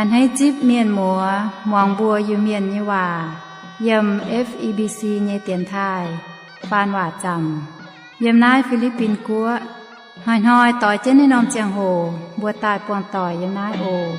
A'hneiv zipv mienh muoz muangx mbuo Iu-Mienh nyei waac yiem F E B C nyei dienx taaih faan waac zaamc yiem naaiv Fi^li^bin Guoqv. Hnoi-hnoi doix jienv naaiv norm ziangh hoc mbuo daaih buangh doic yiem naaiv oc.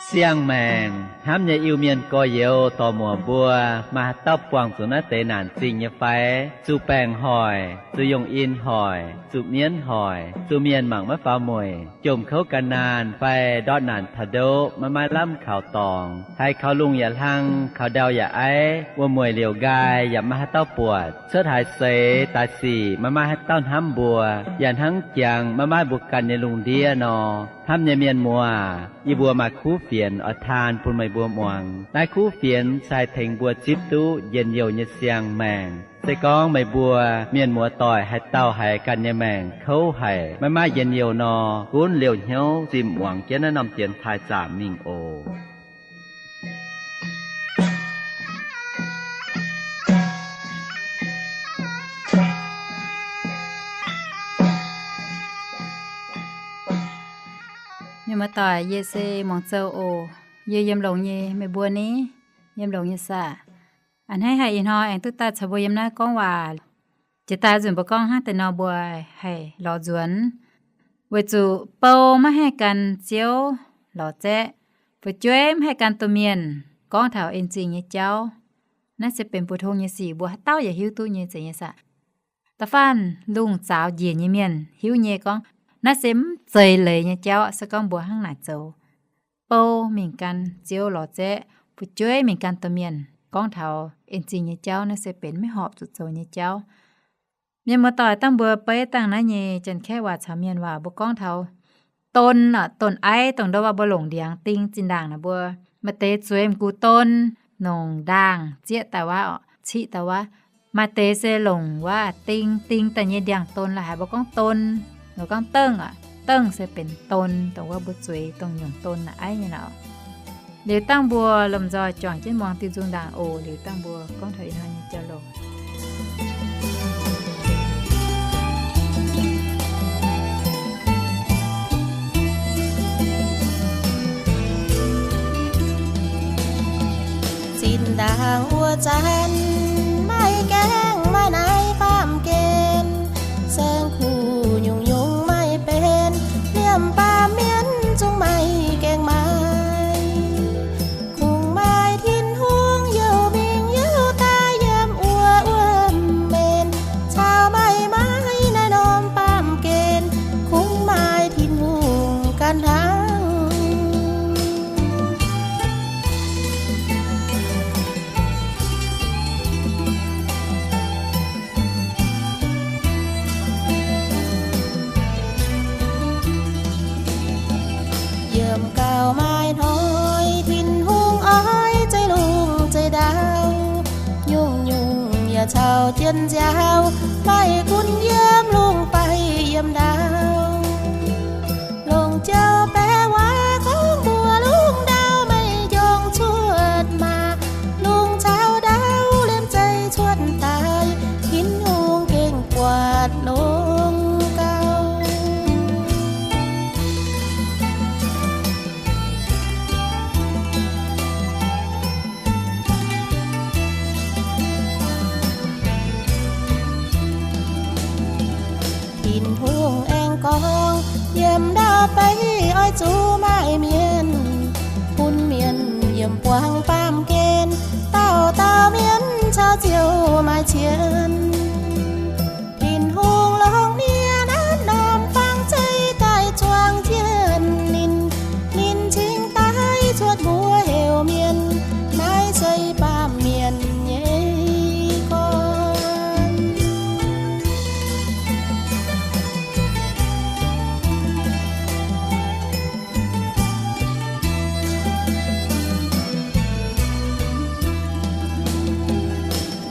Siang-maengc hnamv nyei Iu-Mienh gorx-youz dorc-muoc mbuo, maaih haaix dauh buangh zuqc naaiv deix naanc zingh nyei fai? Zuqc baengc hoic, zuqc yongh in hoic, zuqc mienv hoic, zuqc mienh mangc maiv faaux mueic, jomc kouv gan naanh fai ndortv naanc taux ndoqv maiv maaih lamh kaux dorngx, haiz kaux lungh yaac hlang, kaux ndau yaac aiv, wuom-mueic liouc nqaai yaac maiv maaih haaix dauh buatc, cuotv haaix seix daaih sic maiv maaih haaix dauh hnamv mbuo, yaac hnangv jangx maiv maaih mbuo ganh nyei lungh ndiev nor. Hnamv nyei mienh muoz, yie mbuo maaih kuv fienx oix taan bun meih mbuo muangx. Naaiv kuv fienx se haih tengx mbuo zipv duqv njien-youh nyei siang-maengc. Se gorngv meih mbuo mienh muoz doic haaix dauh haiz ganh nyei maengc kouv haic, maiv maaih njien-youh nor, gunv liouh hnyouv zimh muangx jienv naaiv norm dienx taaih zaamc mingh oc. Mienh muoz doic, yie se Muangx Zou oc. Yie yiem longx nyei, meih mbuo ni? Yiem longx nyei saah? A'hneiv haic ih hnoi aengx duqv daaih caux mbuo yiem naaiv gorngv waac. Jiex daaih nzunc mbuo gorngv hnangv deix nor mbuo haih lorz nzuonx. Weic zuqc bou maiv haih gan ziouv lorz zaeqv, fu'jueiv maiv haih gan domh mienh gorngv taux en zingh nyei jauv. Naaiv se benx mbuo tong nyei sic, mbuo haaix dauh yaac hiuv duqv nyei, zeiz nyei saah? Da'faanh lungh zaaux njiec nyei mienh hiuv nyei gorngv naaiv se mv zeiz leiz nyei jauv, se gorngv mbuo hnangv naaic zoux. Bou mingh gan ziouv lorz zaeqv, fu'jueiv mingh gan domh mienh gorngv taux en zingh nyei jauv, naaiv se benx maiv horpc zuqc zoux nyei jauv. Mienh muoz doic, dangh mbuo beiv dangh naaiv nyei Janx-Kaeqv waac caux Mienh waac mbuo gorngv taux don, don aiv, dongh ndo waac mbuo longc ndiangx ding zinh ndaangc naaic mbuo maaih deix zueiz m'gux don, longc ndaangh zieqv daaih waav, ciqv daaih waav. Maaih deix se longc waav ding, ding daaih nyei ndiangx-don la'haic mbuo gorngv don. Longc gorngv dengh aqv, dengh se benx don, dongh wuov mbuo zueiz dongh nyungc don naaiv aiv nyei naaic. Liuz dangh mbuo lomh nzoih juangc jienv muangx diuh nzung ndaangc oc. Liuz dangh mbuo gorngv taux ih hnoi nyei jauv-louc. Zinh ndaangc wuov zanc, maaih gaengh maaih naaiv baamh gen, saeng-kuv nyungc-nyungc maaih benx, liemh baamh mienh zungv maaih gaengh maaih. Kungx maaih Tin-Hungh youh mingh youh daaih yiem wuov wuom-mbenc, caux maaih maaih naaiv norm baamh gen, kungx maaih Tin-Hungh ganh hnangv. Yiem gauh maaih hnoi Tin-Hungh oix zeiv lungh zeiv ndau, nyungc-nyungc yaac caux jienv nziaaux, maiv gunv yiem lungh fai yiem ndau. Longc jiu-baeqc waac gorngv mbuox lungh ndau, maiv jongc cuotv maah! Lungh caux ndau liemh zeih cuotv daaih, Tin-Hungh gengh buatc longx gau. Tin-Hungh aengx gorngv, yiem ndau beiv oix zuqc maaih mienh, bun mienh yiem buangv baamh gen, dauh dauh mienh caux ziouc maaih cien. Tin-Hungh longc nie naaiv norm fang zeiv daaih zuangx jienv ninh. Ninh cingx daaih cuotv mbuox heuc mienh, naaiv se baamh mienh nyei gorn.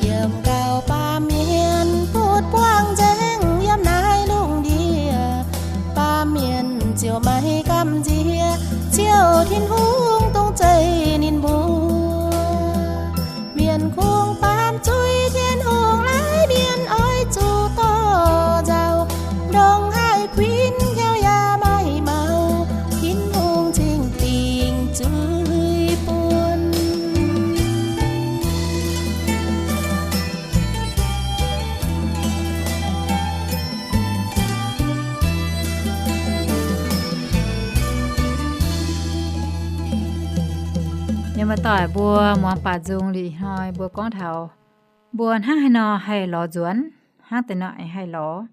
Yiem gauh baamh mienh butv buangv nzengc yiem naaiv lungh ndiev, baamh mienh ziouc maiv gamh nziex, Ziouv Tin-Hungh dungx zeiz ninh mbuo. Mienh kungx baamh zuiz Tin-Hungh, laaix mienh oix zuqc dorh nzauh, ndongc Muoz-doic mbuo muangx baac nzung liuz ih hnoi mbuo gorngv taux mbuo hnangv haaix nor haih lorz nzuonx, hnangv deix nor aengx haih lorz.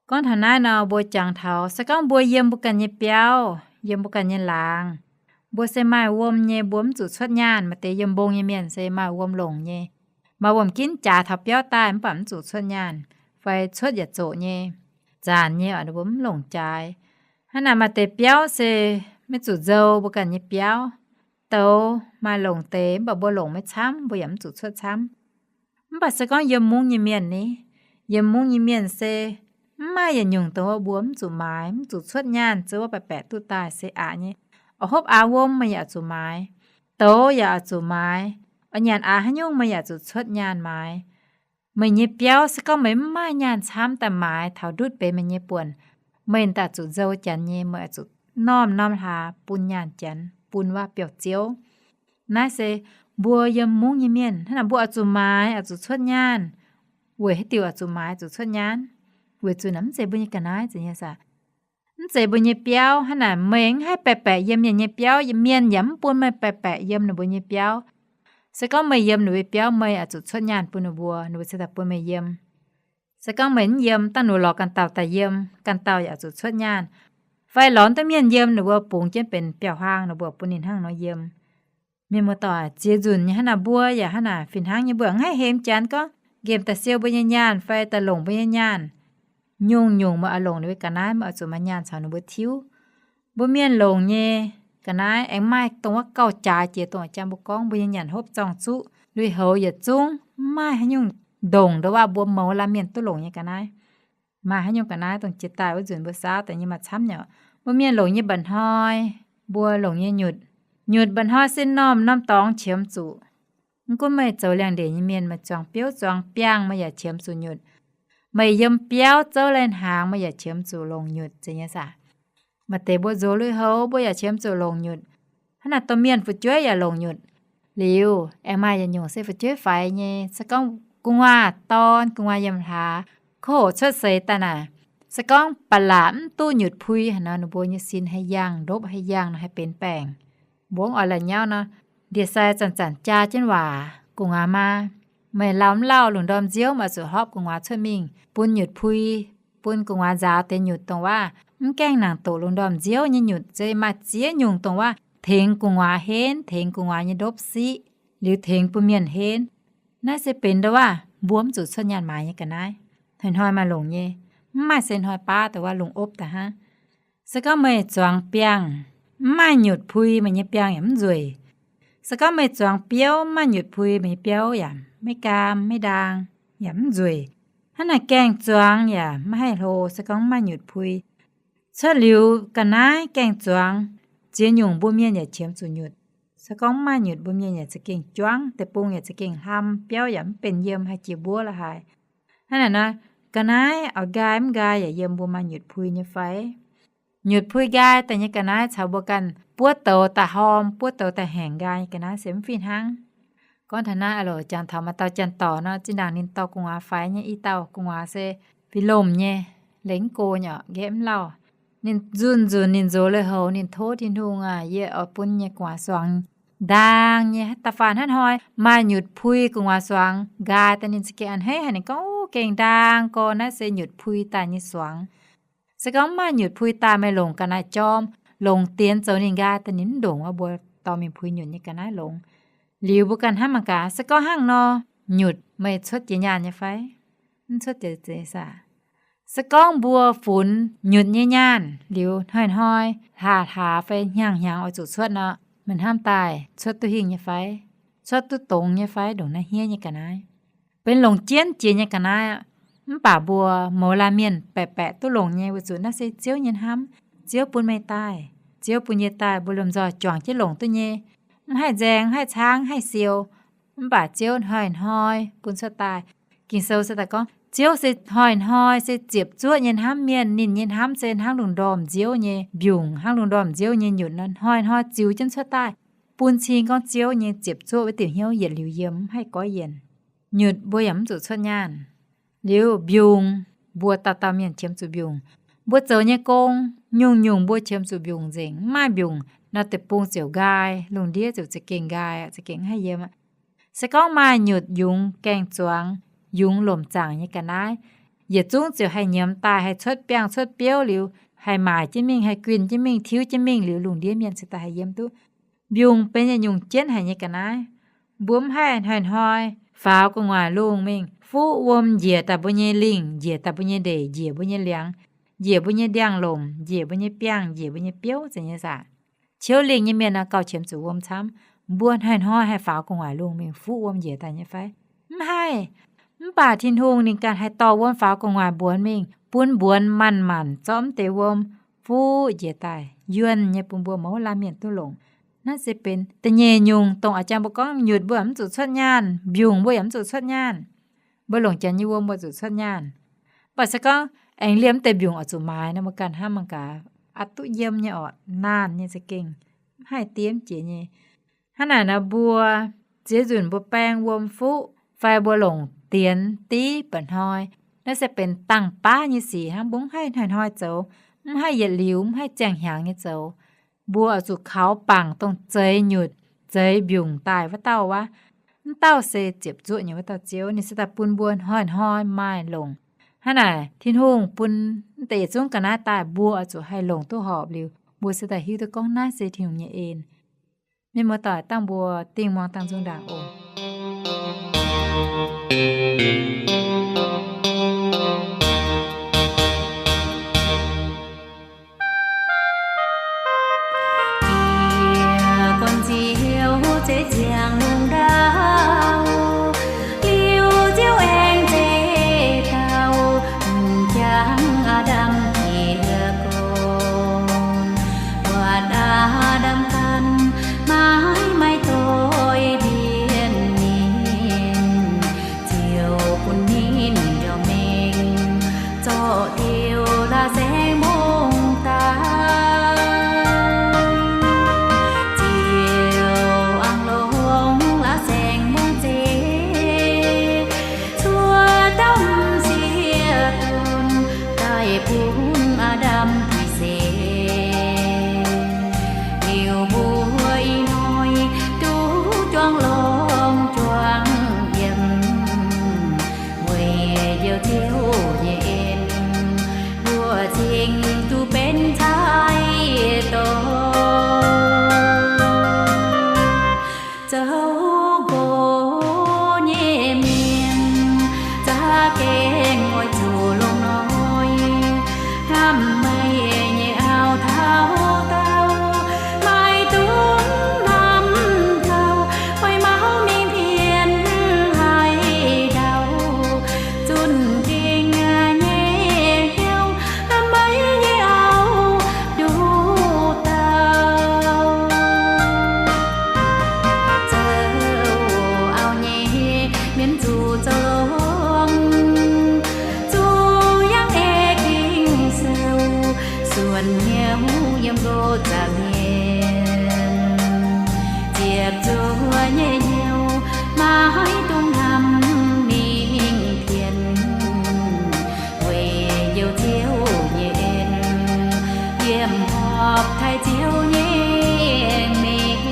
Gorngv taux naaiv nor mbuo jangx taux se gorngv mbuo yiem mbuo ganh nyei biauv, yiem mbuo ganh nyei laangz, mbuo se maaih wuom nyei, mbuo mv zuqc cuotv nyaanh. Maaih deix yiem mbong nyei mienh se maaih wuom longc nyei, maaih wuom ginv jaax taux biauv daaih mv baac mv zuqc cuotv nyaanh, fai cuotv yaac zoqc nyei, zaanc nyei oc, ninh mbuo mv longc jaaix. Hnangv naaic maaih deix biauv se maiv zuqc nzou mbuo ganh nyei biauv. Douz maaih longc deix mv baac mbuo longc maiv camv, mbuo yaac mv zuqc cuotv camv. Mv baac se gorngv yiem mungv nyei mienh ni, yiem mungv nyei mienh se mv maaih yietc nyungc dongh wuov mbuo mv zuqc maaiz, mv zuqc cuotv nyaanh, zoux wuov baeqc baeqc duqv daaih se aqc nyei. Oix hopv aax wuom meih yaac zuqc maaiz, douz yaac oix zuqc maaiz, oix nyanc aax haaix nyungc meih yaac zuqc cuotv nyaanh maaiz. Meih nyei biauv se gorngv meih mv maaih nyaanh camv daaih maaiz taux ndutv benx meih nyei buonc, meih daaih zuqc nzou janx nyei, meih oix zuqc norm-norm hlaax bun nyaanh janx, bun wuov biauv-ziouv. Naaiv se mbuo yiem mungv nyei mienh hnangv naaic, mbuo oix zuqc maaiz, oix zuqc cuotv nyaanh. Weic haaix diuc oix zuqc maaiz, zuqc cuotv nyaanh? Weic zuqc naaic mv zeiz mbuo nyei ga'naaiv, zeiz nyei saah? Mv zeiz mbuo nyei biauv. Hnangv naaic meih mv haih baeqc baeqc yiem mienh nyei biauv, mienh yaac mv bun meih baeqc baeqc yiem ninh mbuo nyei biauv. Se gorngv meih yiem ninh mbuo biauv, meih oix zuqc cuotv nyaanh bun ninh mbuo, ninh mbuo cingx daaih bun meih yiem. Se gorngv meih mv yiem, dangh ninh lorz ganh dauh daaih yiem, ganh dauh yaac zuqc cuotv nyaanh. Fai lorz duqv mienh yiem, ninh mbuo bungx jienv benx biauv-huaang, ninh mbuo bun ninh hnangv nor yiem. Mienh muoz-doic, ziex nzunc nyei hnangv naaic mbuo yaac hnangv naaic fih hnangv nyei, mbuo mv haih hemx janx gorngv nqemh daaih siou mbuo nyei nyaanh fai daaih longc mbuo nyei nyaanh. Nyungc-nyungc meih oix longc ninh mbuo ga'naaiv, meih oix zuqc maaih nyaanh caux ninh mbuo tiuv. Mbuo mienh longc nyei ga'naaiv aengx maaih dongh wuov gauh jaaix jiex dongh jang mbuo gorngv mbuo nyei nyanc hopv zorng zuqv, lui-houx yietc zungv mv maaih haaix nyungc ndongc ndongc waac mbuo mouz laanh mienh duqv longc nyei ga'naaiv. Maaih haaix nyungc ga'naaiv dongh jiex daaih wuov nzunc mbuo saauv deix nyei maaih camv nyei. Mbuo mienh longc nyei mba'hnoi, mbuo longc nyei nyutc. Nyutc mba'hnoi se norm-norm dorngx qiemx zuqc. Mv gunv meih zoux liangx-ndeic nyei mienh, meih zuangx biouv zuangx biangh meih yaac qiemx zuqc nyutc. Meih yiem biauv zouv lai-hnaangx meih yaac qiemx zuqc longc nyutc, zeiz nyei saah? Maaih deix mbuo nzox lui-houx mbuo yaac qiemx zuqc longc nyutc. Hnangv naaic domh mienh fu'jueiv yaac longc nyutc. Liuz aengx maaih yietc nyungc se fu'jueiv faix nyei, se gorngv gu'nguaaz dorn, gu'nguaaz yiem hlaax, kouv hoc cuotv seix daaih naaic, se gorngv ba'laqc mv duqv nyutc pui haic nor, ninh mbuo nyei sin haih yangh, ndopv haih yangh nor haih benx baengc. Mbuo oix la'nyauv nor, ndie-sai zanc-zanc jaa jienv waac, gu'nguaaz maa, meih lauh mv lauh lungh ndorm nziouv meih oix zuqc horpv gu'nguaaz cuotv mingh bun nyutc pui, bun gu'nguaaz nzaaux deix nyutc dongh waac mv gaengh nangc doqc lungh ndorm nziouv nyei nyutc. Se maaih ziex nyungc dongh waac tengx gu'nguaaz henv, tengx gu'nguaaz nyei ndopv siqv, liuz tengx bun mienh henv. Naaiv se benx ndongh waac mbuo mv zuqc cuotv nyaanh maaiz nyei ga'naaiv. Hnoi-hnoi maaih longc nyei, mv maaih se hnoi baav dongh waac lungh opv daaih hnangv. Se gorngv meih zuangx biangh mv maaih nyutc pui, meih nyei biangh yaac mv nzueic. Se gorngv meih zuangx biouv mv maaih nyutc pui, meih nyei biouv yaac maiv gaam maiv ndaang, yaac mv nzueic. Hnangv naaic gaengh zuangx yaac maiv haih hlo se gorngv mv maaih nyutc pui. Cuotv liuz ga'naaiv gaengh zuangx, ziex nyungc mbuo mienh yaac qiemx zuqc nyutc. Se gorngv mv maaih nyutc mbuo mienh yaac za'gengh juangv, deic-bung yaac za'gengh hlam, biauv yaac mv benx yiem, haih jiex mbuov la'haaix. Hnangv naaic nor, ga'naaiv oix nqaai mv nqaai yaac yiem mbuo maaih nyutc pui nyei fai. Nyutc pui nqaai daaih nyei ga'naaiv caux mbuo ganh buov douz daaih horm, buov douz daaih haengc nqaai nyei ga'naaiv se mv fih hnangv. Gorngv taux naaiv aqv loc, jangx taux maaih dauh janx-dorc nor, zinh ndaangc ninh dorh gu'nguaaz faix nyei, i dauh gu'nguaaz se fih lomh nyei, lengc mv go nyei, nqaeqv mv lauh. Ninh nzunc nzunc ninh nzox lui-houx ninh tov Tin-Hungh aac, yie oix bun nyei gu'nguaaz suangx ndaang nyei. Da'faanh hnangv hnoi maaih nyutc pui gu'nguaaz suangx nqaai daaih, ninh za'gengh a'hneiv haic. Ninh gorngv, Gengh ndaang gorx, naaiv se nyutc pui daaih nyei suangx. Se gorngv mv maaih nyutc pui daaih, meih longc ga'naaiv jorm, longc dienx zoux ninh nqaai daaih, ninh mv ndongc wuov mbuo dorh mingh pui nyutc nyei ga'naaiv longx. Liuz mbuo ganh hnamv mangc gaax, se gorngv hnangv nor, nyutc meih cuotv jiex nyaanh nyei fai? Mv cuotv jiex zeiz saah? Se gorngv mbuo funx nyutc nyei nyaanh liuz, hnoi-hnoi, hlaax-hlaax fai hnyangx-hnyangx oix zuqc cuotv nor, meih hnamv daaih cuotv duqv hingh nyei fai? Cuotv duqv dongz nyei fai ndongc naaiv hniev nyei ga'naaiv? Benx longc jienv jiex nyei ga'naaiv aqv. Mv baac mbuo mouz laanh mienh baeqc baeqc duqv longc nyei, weic zuqc naaiv se Ziouv nyei hnamv. Ziouv bun meih daaih, Ziouv bun yie daaih, mbuo lomh nzoih juangc jienv longc duqv nyei. Mv haih nzaeng, mv haih caangv, mv haih siou, mv baac Ziouv hnoi-hnoi bun cuotv daaih. Ging-Sou se daaih gorngv, Ziouv se hnoi-hnoi se ziepc zuoqv nyei hnamv mienh. Ninh nyei hnamv se hnangv lungh ndorm nziouv nyei mbiungc, hnangv lungh ndorm nziouv nyei nyutc nor, hnoi-hnoi ziux jienv cuotv daaih, bun cing gorngv Ziouv nyei ziepc zuoqv wuov diuc hnyouv yietc liuz yiem, mv haih goiv yienc. Nyutc mbuo yaac mv zuqc cuotv nyaanh. Liuz mbiungc, mbuo dauh dauh mienh qiemx zuqc mbiungc. Mbuo zoux nyei gong, nyungc-nyungc mbuo qiemx zuqc mbiungc nzengc. Mv maaih mbiungc Nor deic-bung ziouc nqaai, lungh ndiev ziouc za'gengh nqaai, za'gengh mv haih yiem aqv. Se gorngv maaih nyutc yungz gaeng-zuangx, yungz lomc zaangc nyei ga'naaiv, yietc zungv ziouc haih nyiemz daaih, haih cuotv biangh cuotv biouv liuz, haih maaic jienv mingh, haih guinh jienv mingh, tiuv jienv mingh liuz, lungh ndiev mienh cingx daaih haih yiem duqv. Mbiungc benx yietc nyungc jienv haic nyei ga'naaiv. Mbuo mv haih hnoi-hnoi faaux gu'nguaaic lungh mingh fuqv wuom njiec daaih mbuo nyei lingh, njiec daaih mbuo nyei ndeic, njiec mbuo nyei liangx, njiec mbuo nyei ndiangx-lomc, njiec mbuo nyei biangh, njiec mbuo nyei biouv, zeiz nyei saah. Ciouv lingh nyei mienh nor gauh qiemx zuqc wuom camv. Mbuo hnoi-hnoi haih faaux gu'nguaaic lungh mingh fuqv wuom njiec daaih nyei fai? Mv haih. Mv baac Tin-Hungh ninh ganh haih dorh wuom faaux gu'nguaaic mbuonx mingh, bun mbuonx manc-manc zorqv mv deix wuom fuqv njiec daaih, yuonh nyei bun mbuo mouz laanh mienh duqv longc. Naaiv se benx da'nyeic nyungc dongh a'jang mbuo gorngv nyutc mbuo yaac mv zuqc cuotv nyaanh, mbiungc mbuo yaac mv zuqc cuotv nyaanh. Mbuo longc janx nyei wuom mbuo zuqc cuotv nyaanh. Mv baac se gorngv aengx liemh mv deix mbiungc oix zuqc maaiz nor, mbuo ganh hnamv mangc gaax, aqc duqv yiem nyei orqc, naanh nyei za'gengh mv haih diev jiex nyei. Hnangv naaic nor mbuo ziex nzunc mbuo baeng wuom fuqv fai mbuo longc dienx div mba'hnoi, naaiv se benx dangh baav nyei sic hnangv. Mbuo mv haih hnoi-hnoi zoux, mv haih yietc liuz, mv haih ziangh hnyangx nyei zoux. Mbuo oix zuqc kaux bangc dongh zeix nyutc, zeix mbiungc daaih wuov dauh wuov. Mv dauh se ziepc zuoqv nyei wuov dauh Ziouv, ninh se daaih bun mbuo hnoi-hnoi maaih longc. Hnangv naaic Tin-Hungh bun mv deix yietc zungv ga'naaiv daaih, mbuo oix zuqc haih longc duqv horpc liuz, mbuo se daaih hiuv duqv gorngv naaiv se Tin-Hungh nyei en. Mienh muoz-doic, dangh mbuo dingh muangx dangh nzung ndaangc oc. Yie gorn-ziouv zeiv ziangx lungh ndau, liuz Ziouv aengx zeiv dauh m'jangc Aa^ndam jiez gorn. Buatc Aa^ndam ganh maiv maaih doix-ndiev ninh, Ziouv bun ninh njormh mengh zorqv diuh la'saengx mbungv daaih. Ziouv aengx longc la'saengx mbungv zeiv cuotv dauh m'sieqv donx daaih bun Aa^ndam dih se. Liuz mbuo ih hnoi duqv juangc longx juangc yiem, weic Njoux Ziouv nyei en, mbuo cingx duqv benx cai-dorn. Zoux nqox nyei mienh za'gengh oix zuqc longx hnoi, hnamv meih nyei auv taux daauh, maiv dungx hnamv gauh, oix mauv mingh pienx haaix dauh, zunh dingh nyei hnyouv hnamv meih nyei auv nduqc dauh. Zoux auv nyei mienh zuqc zoux longx, zuqc yangh ei Ging-Sou, suonc hnyouv yiem nqox zaqc mienh, ziepc zuoqv nyei hnyouv maiv dungx hnamv mingh pienx, weic Njoux Ziouv nyei en, yiem horpc taaih Ziouv nyei mengh.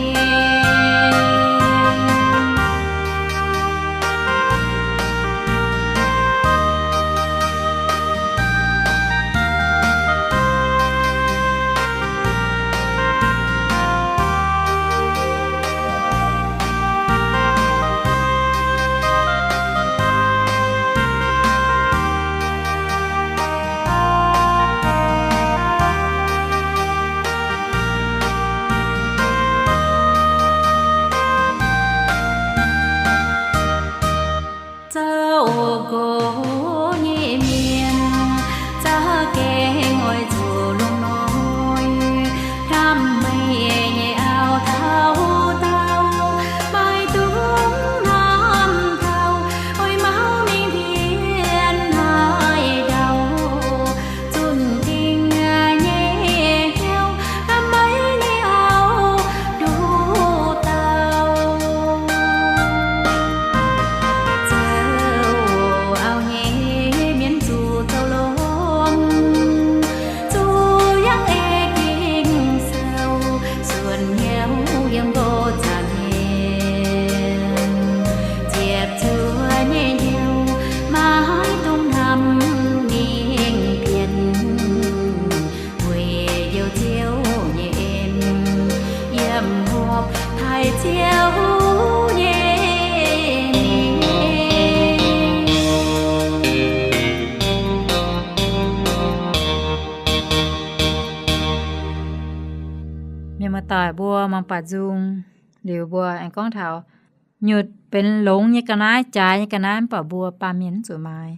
taaih Ziouv nyei mienh. Mienh muoz-doic mbuo mangc baac nzung liuz mbuo aengx gorngv taux nyutc benx longx nyei ga'naaiv, jaaix nyei ga'naaiv, mv baac mbuo baamh mienh mv zuqc maaiz.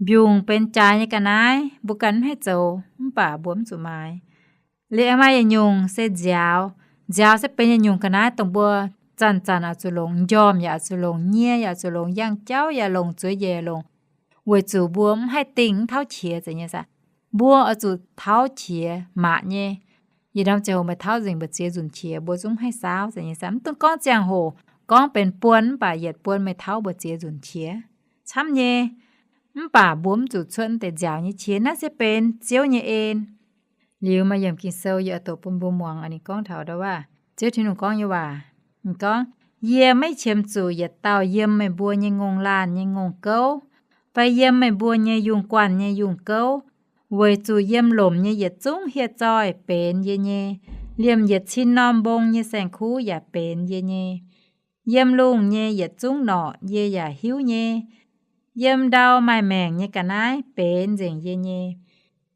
Mbiungc benx jaaix nyei ga'naaiv, mbuo ganh mv haih zoux, mv baac mbuo mv zuqc maaiz. Liuz aengx maaih yietc nyungc se nziaaux. Nziaaux se benx yietc nyungc ga'naaiv dongh mbuo zanc-zanc oix zuqc longc, njormh yaac oix zuqc longc, nyie yaac oix zuqc longc, yangh jauv yaac longc, zueiz njiec longc, weic zuqc mbuo mv haih dingh, mv tauv qiex, zeiz nyei saah. Mbuo oix zuqc tauv qiex maac nyei. Yietc norm ziangh hoc meih tauv nzengc mbu'ziex nzunc qiex, mbuo zungv mv haih saauv, zeiz nyei saah. Mv dungx gorngv ziangh hoc, gorngv benx buon, mv baac yietc buon meih tauv mbu'ziex nzunc qiex, camv nyei. Mv baac mbuo mv zuqc cuotv deix nziaaux nyei qiex. Naaiv se benx Ziouv nyei en. Liuz maaih yiemc Ging-Sou yie oix doqc bun mbuo muangx. Ninh gorngv taux ndau waac, Ziouv Tin-Hungh gorngv nyei waac. Ninh gorngv, Yie maiv qiemx zuqc yietc dauh yiem meih mbuo nyei ngongh laanh nyei ngongh gouv, fai yiem meih mbuo nyei yungh guanh nyei yungh gouv, weic zuqc yiem lomc nyei yietc zungv hieh zoih benx yie nyei. Liemh yietc cin norm mbong nyei saeng-kuv yaac benx yie nyei. Yiem lungh nyei yietc zungv norqc yie yaac hiuv nyei. Yiem ndau maaih maengc nyei ga'naaiv benx nzengc yie nyei.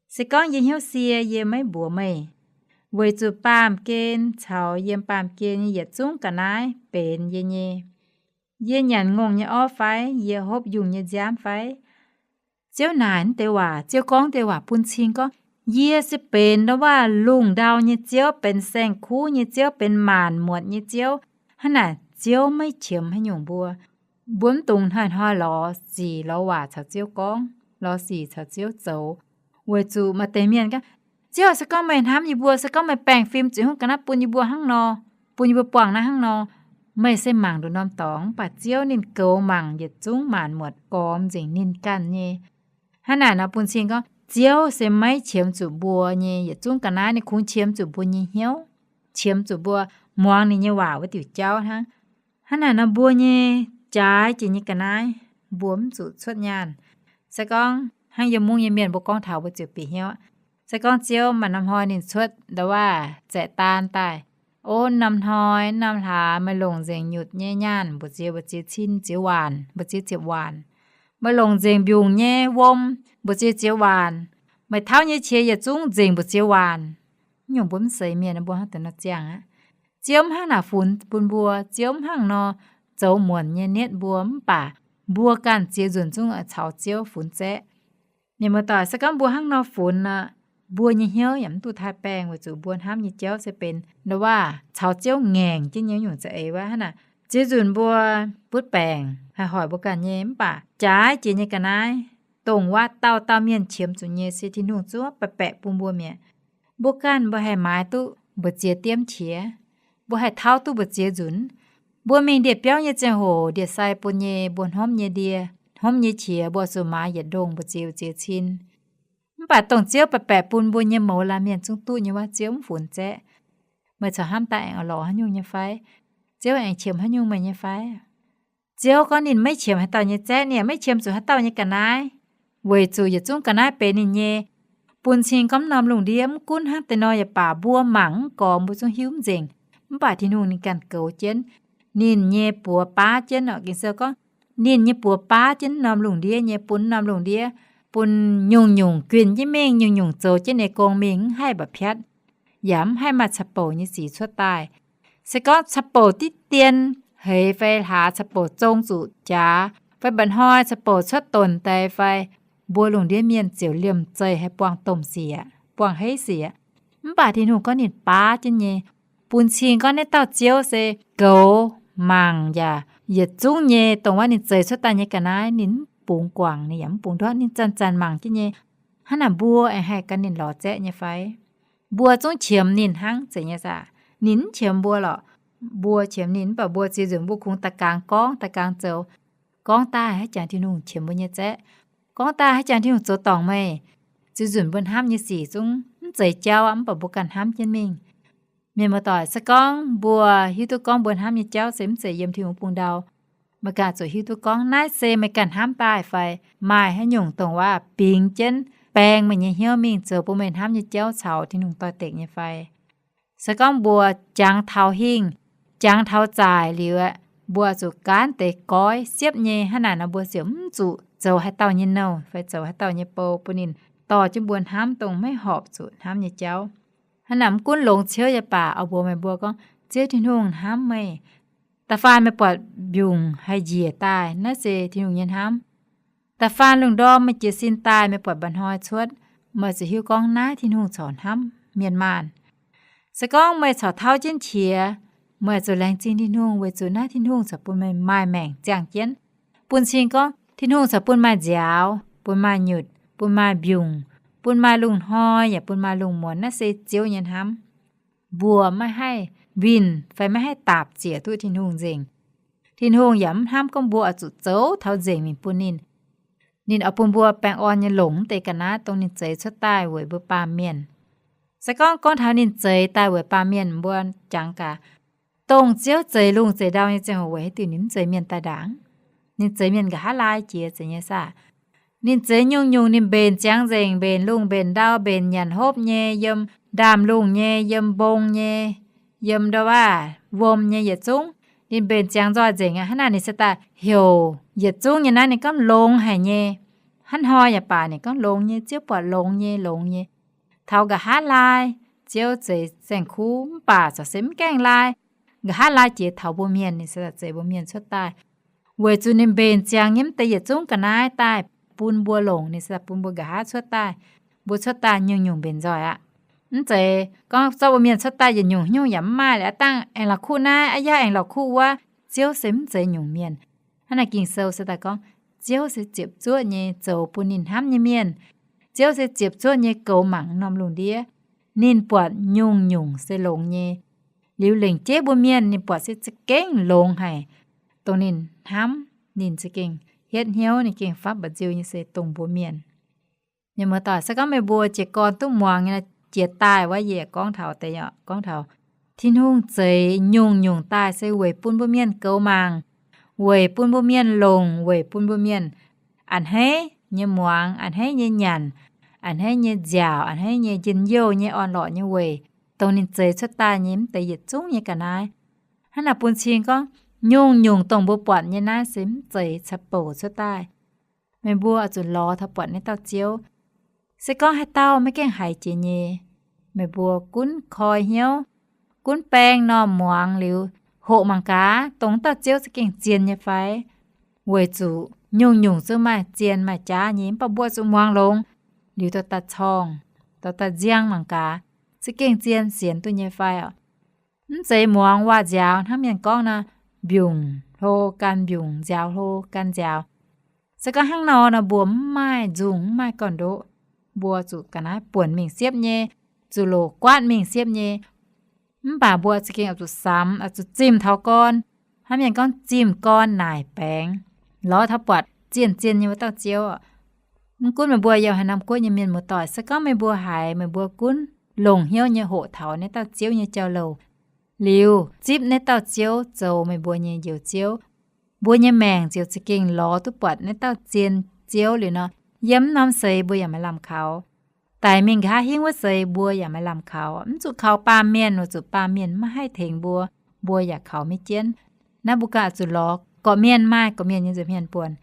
Se gorngv yie hnyouv sie, yie maiv mbuox meih, weic zuqc baamh gen caux yiem baamh gen nyei yietc zungv ga'naaiv benx yie nyei. Yie nyanc ngongh nyei orv fai? Yie hopv yungh nyei nziaamv fai? Ziouv naaic naaiv deix waac, Ziouv gorngv deix waac bun cing gorngv, Yie se benx ndau waac lungh ndau nyei Ziouv, benx saeng-kuv nyei Ziouv, benx maanc muotc nyei Ziouv. Hnangv naaic Ziouv maiv qiemx haaix nyungc mbuo. Mbuo mv dungx hnoi-hnoi lorz sic lorz waac caux Ziouv gorngv, lorz sic caux Ziouv zoux. Weic zuqc maaih deix mienh gorngv, Ziouv, se gorngv meih hnamv yie mbuo, se gorngv meih baengh fim zuqc hungv ga'naaiv bun yie mbuo hnangv nor, bun yie mbuo buangh naaiv hnangv nor. Meih se mangc nduqc norm dorngx, mv baac Ziouv ninh goux mangc yietc zungv maanc muotc, gormx nzengc ninh ganh nyei. Hnangv naaic nor bun cing gorngv Ziouv se maiv qiemx zuqc mbuo nyei yietc zungv ga'naaiv. Ninh kungx qiemx zuqc mbuo nyei hnyouv, qiemx zuqc mbuo muangx ninh nyei waac wuov diuc jauv hnangv. Hnangv naaic nor mbuo nyei jaaix jiex nyei ga'naaiv mbuo mv zuqc cuotv nyaanh. Se gorngv hnangv yiem mungv nyei mienh mbuo gorngv taux mbuo ziouc bieqc hnyouv. Se gorngv Ziouv maaih norm hnoi ninh cuotv ndau waac zaeqv daan daaih, O, norm hnoi norm hlaax meih longc nzengc nyutc nyei nyaanh mbu'ziex mbu'ziex cin ziex waanc, mbu'ziex ziepc waanc. Meih longc nzengc mbiungc nyei wuom mbu'ziex ziex waanc. Meih tauv nyei qiex yietc zungv nzengc mbu'ziex waanc. Nyungc mbuo mv seix mienh mbuo hnangv deix nor ziangh aqv. Ziouv mv hnangv naaic funx bun mbuo. Ziouv mv hnangv nor zoux muonc nyei nietv mbuo, mv baac mbuo ganh ziex nzunc zungv caux Ziouv funx zaeqv. Mienh muoz-doic, se gorngv mbuo hnangv nor funx nor, mbuo nyei hnyouv yaac mv duqv taaih baengh, weic zuqc mbuo hnamv nyei jauv se benx ndau waac caux Ziouv ngaengc jienv nyei nyungc za'eix wuov hnangv naaic. Ziex nzunc mbuo butv baengc haih hoic mbuo ganh nyei, mv baac jaaix jiex nyei ga'naaiv, dongh wuov dauh dauh mienh qiemx zuqc nyei se Tin-Hungh zungv baeqc baeqc bun mbuo mi'aqv. Mbuo ganh mbuo haih maaiz duqv mbu'ziex diemv qiex, mbuo haih tauv duqv mbu'ziex nzunc. Mbuo mingh ndie-biauv nyei ziangh hoc ndie-sai bun nyei, mbuo hnamv nyei ndie, hnamv nyei qiex, mbuo zuqc maaiz yietc ndongh mbu'ziex mbu'ziex cin. Mv baac dongh Ziouv baeqc baeqc bun mbuo nyei mouz laanh mienh zungv duqv nyei wuov, Ziouv mv funx zaeqv. Meih corc hnamv daaih aengx lorz haaix nyungc nyei fai? Ziouv aengx qiemx haaix nyungc meih nyei fai? Ziouv gorngv ninh maiv qiemx haaix dauh nyei zaeqv, ninh yaac maiv qiemx zuqc haaix dauh nyei ga'naaiv, weic zuqc yietc zungv ga'naaiv benx ninh nyei. Bun cing gorngv norm lungh ndiev mv gunv hnangv deix nor yaac baac, mbuo mangc mv gormx, mbuo zungv hiuv mv nzengc. Mv baac Tin-Hungh ninh ganh goux jienv, ninh nyei buoz baav jienv oc. Ging-Sou gorngv ninh nyei buoz baav jienv norm lungh ndiev nyei, bun norm lungh ndiev, bun nyungc-nyungc guinh jienv mingh, nyungc-nyungc zoux jienv ninh nyei gong mingh, mv haih mba'piatv, yaac mv haih maaih caux bouc nyei sic cuotv daaih. Se gorngv caux bouc diqv dien heix fai hlaax caux bouc zong zuqc jaax, fai mba'hnoi caux bouc cuotv donc deix fai, mbuo lungh ndiev mienh ziouc liemh zeih haih buangh domh sic, buangh heiv sic. Mv baac Tin-Hungh gorngv ninh baav jienv nyei. Bun cing gorngv naaiv dauh Ziouv se goux mangc yaac yietc zungv nyei, dongh wuov ninh zeix cuotv daaih nyei ga'naaiv ninh mv bungx guangc, ninh yaac mv bungx ndortv, ninh zanc-zanc mangc jienv nyei. Hnangv naaic mbuo aengx haih gan ninh lorz zaeqv nyei fai? Mbuo zungv qiemx ninh hnangv, zeiz nyei saah? Ninh mv qiemx mbuo lorqc. Mbuo qiemx ninh, mv baac mbuo ziex nzunc mbuo kungx da'gaang gorngv, da'gaang zoux. Gorngv daaih haaix jangx Tin-Hungh qiemx mbuo nyei zaeqv? Gorngv daaih haaix jangx Tin-Hungh zoux dorngc meih? Ziex nzunc mbuo hnamv nyei sic zungv mv zeiz jauv aqv, mv baac mbuo ganh hnamv jienv mingh. Mienh muoz-doic, se gorngv mbuo hiuv duqv gorngv mbuo hnamv nyei jauv se mv zeiz yiem Tin-Hungh bung ndau, meih ganh zuqc hiuv duqv gorngv naaiv se meih ganh hnamv daaih fai maaih haaix nyungc dongh wuov bingx jienv baeng meih nyei hnyouv mingh zoux bun meih hnamv nyei jauv caux Tin-Hungh doix-dekc nyei fai? Se gorngv mbuo jangx taux hingh, jangx taux zaaic liuz aeqv, mbuo zuqc gaanv deix goiv siepv nyei. Hnangv naaic nor mbuo ziouc mv zuqc zoux haaix dauh nyei nouh fai zoux haaix dauh nyei bou bun ninh dorh jienv mbuo hnamv dongh maiv horpc zuqc hnamv nyei jauv. Hnangv naaic mv gunv longx ciouv yaac baac, oix mbuox meih mbuo gorngv Ziouv Tin-Hungh hnamv meih. Da'faanh meih buatc mbiungc haih njiec daaih, naaiv se Tin-Hungh nyei hnamv. Da'faanh lungh ndorm meih jiez sin daaih, meih buatc mba'hnoi cuotv, meih zuqc hiuv gorngv naaiv Tin-Hungh corc hnamv mienh maanh. Se gorngv meih corc tauv jienv qiex, meih zuqc laengz zingh Tin-Hungh weic zuqc naaiv Tin-Hungh corc bun meih maaih maengc ziangh jienv. Bun cing gorngv Tin-Hungh corc bun maaih nziaaux, bun maaih nyutc, bun maaih mbiungc, bun maaih lungh hnoi yaac bun maaih lungh muonz, naaiv se Ziouv nyei hnamv. Mbuo maiv haih winh fai maiv haih daapc ziec duqv Tin-Hungh nzengc. Tin-Hungh yaac mv hnamv gorngv mbuo oix zuqc zoux taux nzengc mingh bun ninh. Ninh oix bun mbuo baengh orn nyei longc mv deix ga'naaiv dongh ninh zeix cuotv daaih weic mbuo baamh mienh. Se gorngv gorngv taux ninh zeix daaih weic baamh mienh, mbuo jangx gaax, dongh Ziouv zeix lungh zeix ndau nyei ziangh hoc weic haaix diuc ninh mv zeix mienh daaih ndaangc? Ninh zeix mienh nqa'haav laai jiex zeiz nyei saah? Ninh zeix nyungc-nyungc, ninh mbenc ziangx nzengc, mbenc lungh mbenc ndau, mbenc nyanc hopv nyei, yiem ndaamv-lungh nyei, yiem mbong nyei, yiem ndau waav wuom nyei yietc zungv, ninh mbenc ziangx nzoih nzengc aqv. Hnangv naaic ninh se daaih heuc yietc zungv nyei naaiv, ninh gorngv longx haic nyei. Hnangv hnoi yaac baac ninh gorngv longx nyei, Ziouv buatc longx nyei, longx nyei. Taux nqa'haav laai, Ziouv zeix saeng-kuv mv baac corc se mv gaengh laai. Nqa'haav laai jiex taux mbuo mienh, ninh se daaih zeix mbuo mienh cuotv daaih. Weic zuqc ninh mbenc ziangx nyei mv deix yietc zungv ga'naaiv daaih bun mbuo longc, ninh se daaih bun mbuo nqa'haav cuotv daaih. Mbuo cuotv daaih nyungc-nyungc mbenc nzoih aqv. Mv zeiz gorngv zorqv mbuo mienh cuotv daaih yietc nyungc haaix nyungc yaac mv maaih, aqv dangh aengx la'kuqv naaiv, aqv yaac aengx la'kuqv wuov. Ziouv se mv zeiz nyungc mienh. Hnangv naaic Ging-Sou se daaih gorngv, Ziouv se ziepc zuoqv nyei zoux bun ninh hnamv nyei mienh. Ziouv se ziepc zuoqv nyei goux mangc norm lungh ndiev. Ninh buatc nyungc-nyungc se longx nyei. Liuz lengc jeiv mbuo mienh ninh buatc se za'gengh longx haic. Dongh ninh hnamv, ninh za'gengh hietv hnyouv, ninh gengh fapv mba'nziu nyei se dongh mbuo mienh. Mienh muoz-doic, se gorngv meih mbuo jiez gorn duqv muangx nyei, jiex daaih wuov yie gorngv taux deix, gorngv taux Tin-Hungh zeix nyungc-nyungc daaih se weic bun mbuo mienh goux mangc, weic bun mbuo mienh longc, weic bun mbuo mienh a'hneiv nyei muangx, a'hneiv nyei nyanc, a'hneiv nyei nziaauc, a'hneiv nyei njien-youh nyei orn-lorqc nyei weic, dongh ninh zeix cuotv daaih nyei mv deix yietc zungv nyei ga'naaiv. Hnangv naaic bun cing gorngv, nyungc-nyungc dongh mbuo buatc nyei naaiv se mv zeiz ceix bouc cuotv daaih. Meih mbuo oix zuqc lorz taux buatc naaiv dauh Ziouv. Se gorngv haaix dauh maiv gaengh haiz jiex nyei, meih mbuo gunv koi hnyouv, gunv baeng normh muangx liuz, hoqc mangc gaax dongh dauh Ziouv za'gengh zien nyei fai. Weic zuqc nyungc-nyungc zungv maaih zien maaih jaav nyei, mv baac mbuo zuqc muangx longx, liuz dorh daaih corngh, dorh daaih nziang mangc gaax, za'gengh zien sienx duqv nyei fai oc. Mv zeiz muangx waac nziaaux hnangv mienh gorngv nor, mbiungc hlo gan mbiungc, nziaaux hlo gan nziaaux. Se gorngv hnangv nor nor, mbuo mv maaih nzungh, mv maaih gorn-ndoqv. Mbuo zuqc ga'naaiv buonc mingh siepv nyei, zuqc loc guaatv mingh siepv nyei. Mv baac mbuo za'gengh oix zuqc samx, oix zuqc zimh taux gorn. Hnangv mienh gorngv, zimh gorn naaic baengx. Lorz taux buatc zien-zien nyei wuov dauh Ziouv. Mv gunv meih mbuo yiem haaix norm guoqv nyei mienh muoz-doic, se gorngv meih mbuo haiz, meih mbuo gunv longc hnyouv nyei hoqc taux naaiv dauh Ziouv nyei jauv-louc, liuz zipv naaiv dauh Ziouv zoux meih mbuo nyei Njoux Ziouv, mbuo nyei maengc ziouc za'gengh lorz duqv buatc naaiv dauh zien Ziouv liuz nor, yiem norm seix mbuo yaac maaih lamh kaux. Daic mingh nqa'haav hingv wuov seix mbuo yaac maaih lamh kaux. Mv zuqc kaux baamh mienh, weic zuqc baamh mienh maiv haih tengx mbuo, mbuo yaac kaux maiv jienv. Naaiv mbuo ganh oix zuqc lorz gorqv-mienh maaih gorqv-mienh nyei nza'hmien buonc.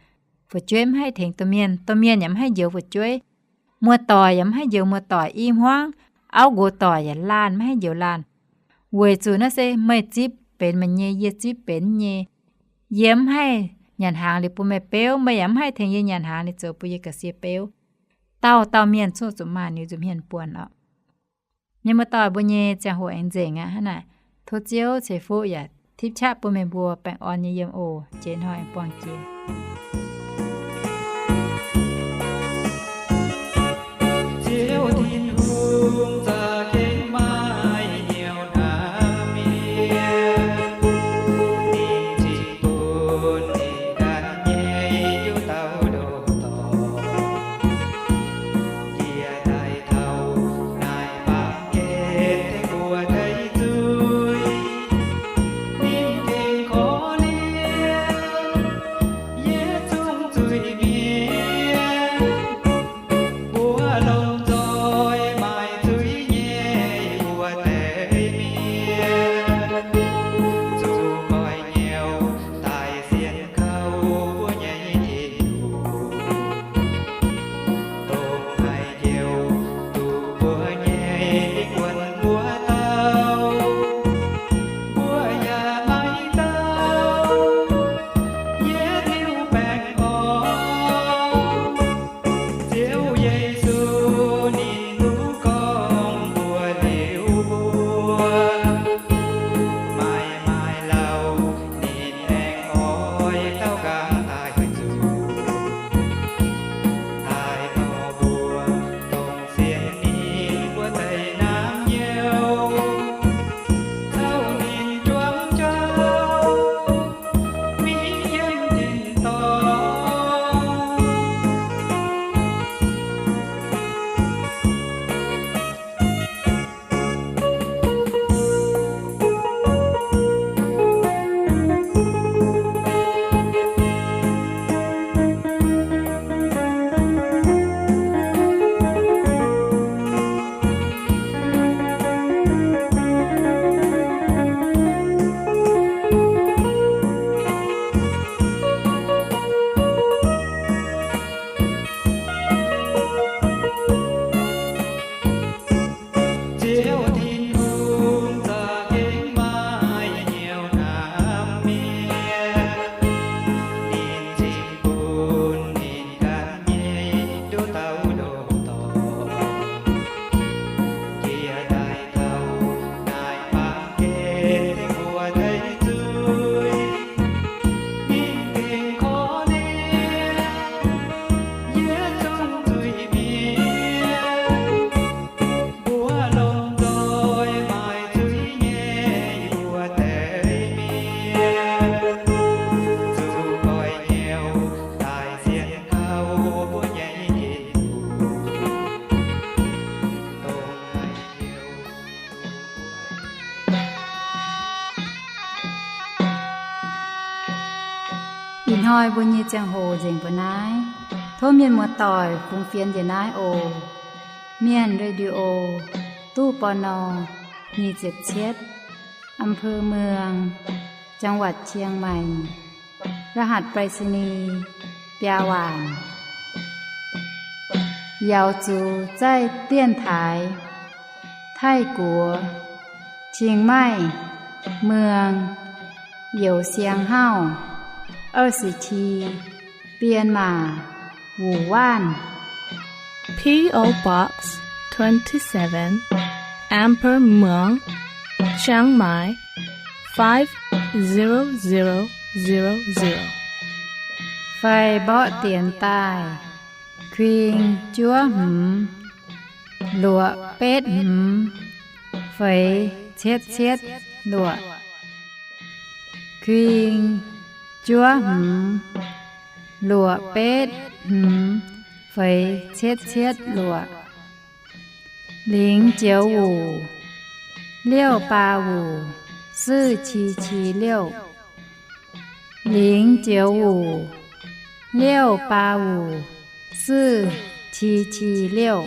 Fu'jueiv maiv haih tengx domh mienh, domh mienh yaac maiv haih njoux fu'jueiv. Muoz-doic yaac maiv haih njoux muoz-doic, i hmuangv auv nqox doic yaac laanh maiv haih njoux laanh. Weic zuqc naaiv se meih zipv benx meih nyei, yie zipv benx nyei. Yie mv haih nyanc hnaangx liuz bun meih beuv, meih yaac mv haih tengx yie nyanc hnaangx liuz zoux bun yie ga'sie beuv. Dauh dauh mienh zungv zuqc maaih ninh nza'hmien buonc oc. Mienh muoz-doic, mbuo nyei ziangh hoc aengx nzengc aqv. Hnangv naaic, tov Ziouv ceix fuqv yaac tipv qaqv bun meih mbuo baengh orn nyei yiem oc. Jiex hnoi aengx buangh jiex. Ih hnoi mbuo nyei ziangh hoc nzengc mbuo naaiv. Tov mienh muoz-doic fungx fienx njiec naaiv oc. Mienh Radio, ตู้ ปณ. nyic ziepc cietv, อำเภอเมือง จังหวัดเชียงใหม่ รหัสไปรษณีย์ biaa waanc. Yaauz zuqc zaih dienx taaix Taiv-Guoqv, Chiang Mai, Muang, Youz Siang Hauv, 二十七, Bienh Maac, Wuonh Waanv. P O Box twenty-seven, อำเภอเมือง เชียงใหม่ five zero zero zero zero. Fai mborqv dienx daaih, kuing juov hmz luoqc betv hmz feix cietv cietv luoqc. Kuing juov hmz luoqc betv hmz feix cietv cietv luoqc. 零九五, 六八五, 四七七六. 零九五, 六八五, 四七七六.